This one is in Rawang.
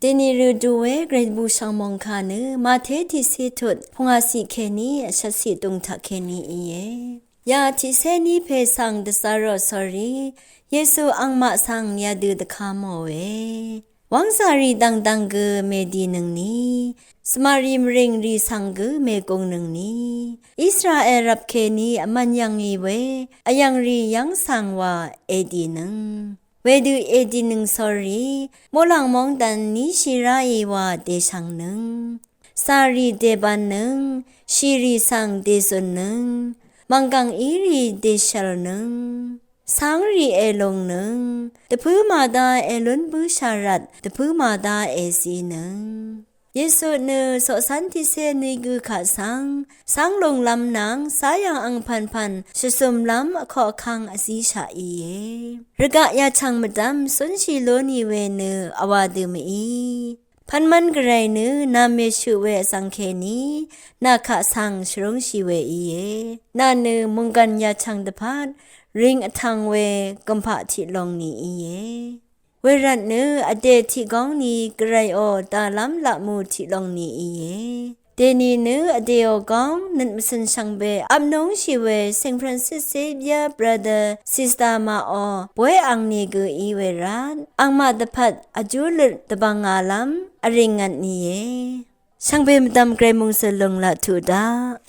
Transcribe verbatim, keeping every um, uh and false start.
Dèní rø dú we Gvray bǿshv̀ng mòngkà nø Màté tiqcé tut pvngwà ciq kèní vshvt ciq dung taq kèní íe. Ya tiqcé ní pè svng dvzvr rò sórí Yesu angmaq svng yadø dvkà mòe. Wv́ngzà rì dv̀ngdv̀ng gø mèdìnøngni, svmarì mvrìng rì svng gø mègùngnøngni, Israel rvp kèní vmvn yv̀ngì we vyv̀ng rì yv́ng svng wa èdìnøng. Wedø èdìnøng sórí muqlàng móngdàn ní shì ráì wa dèshv̀ngnøng. Cà rì dèbvnnøng, shì rì svng dèzùnnøng, mv̀nggv̀ng í rì dèshv̀lnøng, cáng rì èlungnøng, dvpǿ màdá èlún bǿshà rvt dvpǿ màdá èzinøng. Yesu nø coqcv́n tiqcé ní gø kaq svng cáng lùnglv́m nvng záyv̀ng angpv̀npv̀n shvzùmlv́m vkoq vkvng vzíshaq íe. Rvgaq yachv̀ng mvdv́m cúnshì lú nì we nø vwà dø mví. Pv́nmv́n Gvray nø nà mèshøq we vzv̀ng kèní nà kaq svng shvrúngshì we íe. Nà nø mònggv̀n yachv̀ng dvpvt ring vtv̄ng we gv̀mpaq tiqlong ni íe. Wervt nø vdè tiqgóng ni Gvrayò dàlv́m laqmù tiqlong ni íe. Dèní nø vdèò góng nøt mvcø̀n shvngbe vpnúngshì we Saint Francis Xavier Brother Sister maqò bóy ang ni gø í we rvt angmaq dvpvt vjú løt dvbvngàlv́m vrìng ngvt nìe. Shvngbe mvdv̀m Gvray mòngsø̀l lùng laq tuq daq.